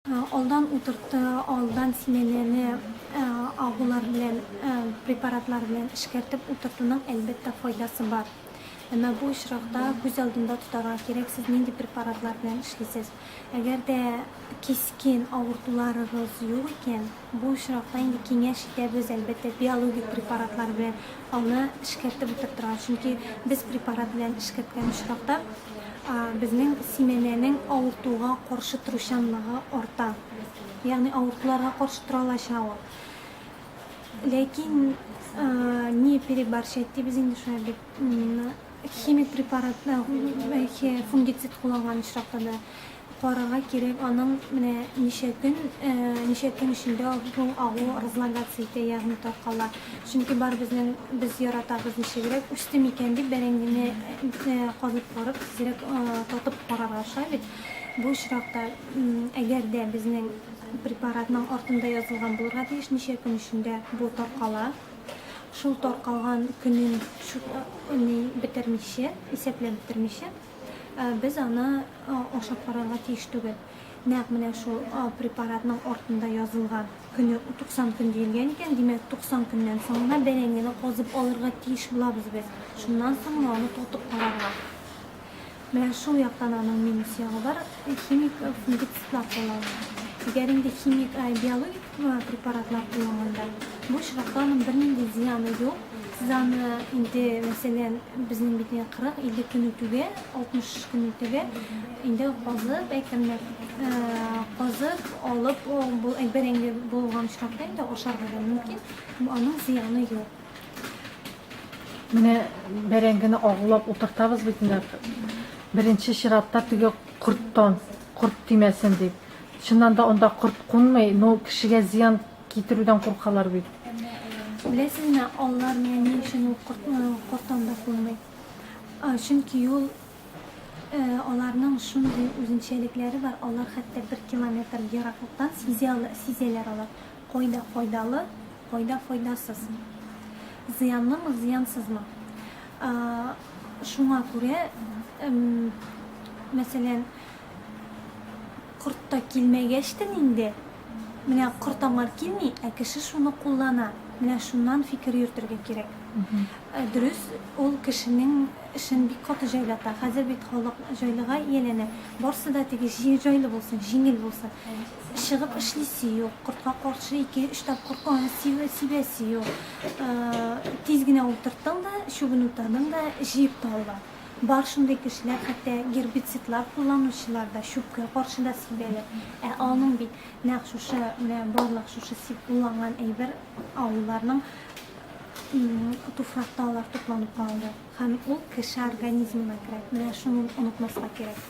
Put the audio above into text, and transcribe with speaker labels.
Speaker 1: Алдан утыртты, алдан симәнәне агулар белән, препаратлар белән эшкәртеп утыртуның, әлбәттә, файдасы бар. Әмма бу очракта күз алдында тотарга кирәк, сез нинди препаратлар белән эшлисез. Әгәр дә кискен авыртуларыгыз юк икән, бу очракта инде киңәш итәбез, әлбәттә, биологик препаратлар белән аны эшкәртеп утыртырга. Чөнки без препарат белән эшкәрткән очракта, Безнең симәнәнең авыртуга каршы торучанлыгы арта. Ягъни авыртуларга каршы тора алачак ул. Ләкин не переборщать дибез инде шулай бит. Химик препарат, фунгицид кулланган очракта да карарга кирәк, аның менә ничә көн, ничә көн эчендә бу агу разлагаться итә, ягъни таркала. Чөнки бар безнең, без яратабыз ничегрәк үсте микән дип бәрәңгене казып карып, тизрәк татып карарга шулай бит. Бу очракта, әгәр дә безнең препаратның артында язылган булырга тиеш, ничә көн эчендә бу таркала. Шул таркалган көнен ни бетермичә, исәпләп бетермичә, без аны ашап карарга тиеш түгел. Нәкъ менә шул препаратның артында язылган көне 90 көн диелгән икән, димәк, 90 көннән соң гына бәрәңгене казып алырга тиеш булабыз без. Шуннан соң гына аны тотып карарга. Менә шул яктан аның минус ягы бар, химик фунгицидлар куллану. Әгәр инде химик, биологик препаратлар кулланганда, бу очракта аның бернинди зыяны юк. Сез аны инде, мәсәлән, безнең бит инде 40-50 көн үтүгә, 60 көн үтүгә инде казып, әкренләп казып алып, бу бәрәңге булган очракта инде ашарга да мөмкин. Аның зыяны юк.
Speaker 2: Менә бәрәңгене агулап утыртабыз бит инде. Беренче чиратта теге корттан, корт тимәсен дип. Чыннан да анда корт кунмый, но кешегә зыян китерүдән куркалар бит.
Speaker 1: Беләсезме, алар менә ни өчен ул корт, корт анда кунмый? Чөнки ул аларның шундый үзенчәлекләре бар, алар хәтта бер километр ераклыктан сизә сизәләр алар, кайда файдалы, кайда файдасыз. Зыянлымы, зыянсызмы. Шуңа күрә, мәсәлән, Корт та килмәгәчтен инде, менә корт аңар килми, ә кеше шуны куллана. Менә шуннан фикер йөртергә кирәк. Дөрес, ул кешенең эшен бик каты җайлата. Хәзер бит халык җайлыга ияләнә. Барсы да теге җайлы булсын, җиңел булсын. Чыгып эшлисе юк, кортка каршы ике-өч тапкыр сибәсе юк. Тиз генә утырттың да, чүбен утадың да, җыеп та алдың. Бар шундый кешеләр, хәтта гербицидлар кулланучылар да, чүпкә каршы да сибәләр. Ә аның бит нәкъ шушы, менә барлык шушы сип кулланган әйбер авылларның туфракта алар тупланып калды. Һәм ул кеше организмына керә. Менә шуны онытмаска кирәк.